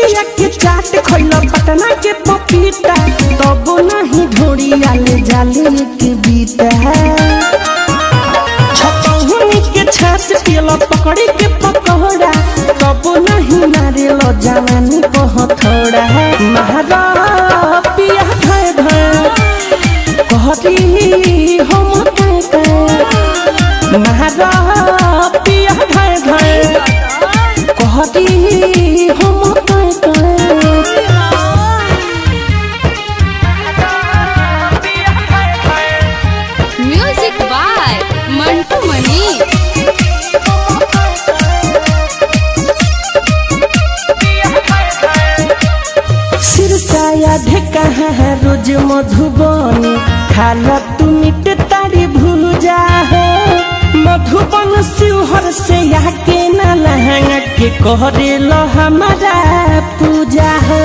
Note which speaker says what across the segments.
Speaker 1: बेतिया के चाट खइल पटना के पपीता तब नहीं ढोड़िया ले जाले के बीता। छतहुनी के छाछ पियल पकड़ी के पकौड़ा तब नहीं मारेल जवानी कह थोड़ा। महारा पिया धाय धाय कहती हम काय काय। महारा पिया धाय धाय कहती हम काय काय।
Speaker 2: Music by Mantu Mani.
Speaker 1: सिरसाया ढेका है रोज मधुबनी खाला तू मिट तारी भूजा हो। मधुबन शिवहर से आके ना लहंगा के करे लो हमारा पूजा हो।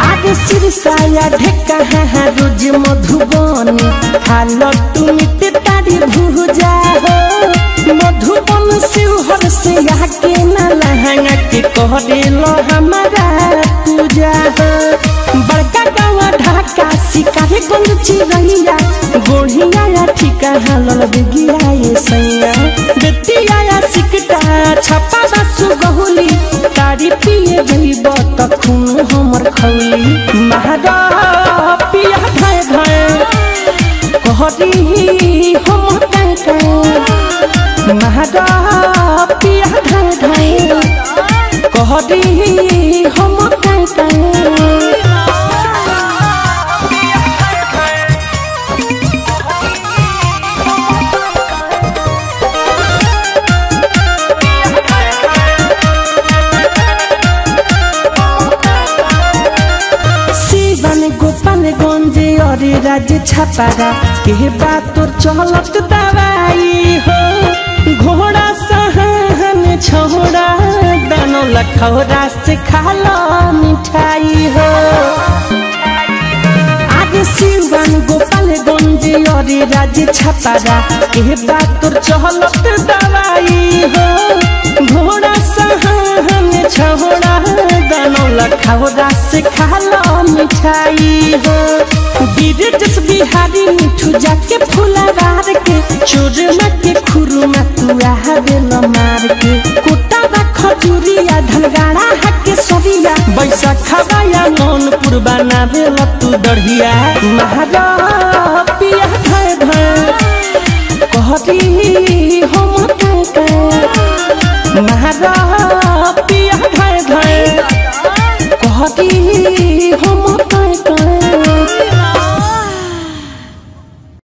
Speaker 1: आगे सिरसाया ढेका है रोज मधुबनी खाला तू मिट तारी भूजा हो। मधुबन शिवहर से आके ना लहंगा के करे लो हमारा पूजा हो। बड़का गावा ढाका शिकारी गंज चिरैया गोढ़िया ठिका हलल बिगिया ये सैया। बेतिया सिकटा छपा बासु गहुली तारी पिए जइब त खून हमर खौली। महारा पिया धाय धाय कहती हम काय काय। महारा पिया धाय धाय कहती हम काय काय। गोपालगंज और राज छपारा के बात तोर चलत दवाई हो। घोड़ा सहन छोड़ा दानो लखौरा से खालो मिठाई हो। आज शिवन गोपालगंज और राज छपारा के बात तोर चलत दवाई हो। घोड़ा सहन छोड़ा दानो लखौरा से खालो मिठाई हो। बीरजस बिहारी मिठू जाके फुलवार के चोरमा के खुरमा तू आवेल मार के। कोटाबा खजुरिया धनगाड़ा हके सरिया बैसखवाया नौनपुर बनावेल तू दढ़िया। महारा पिया धाय धाय कहती हम काय काय। महारा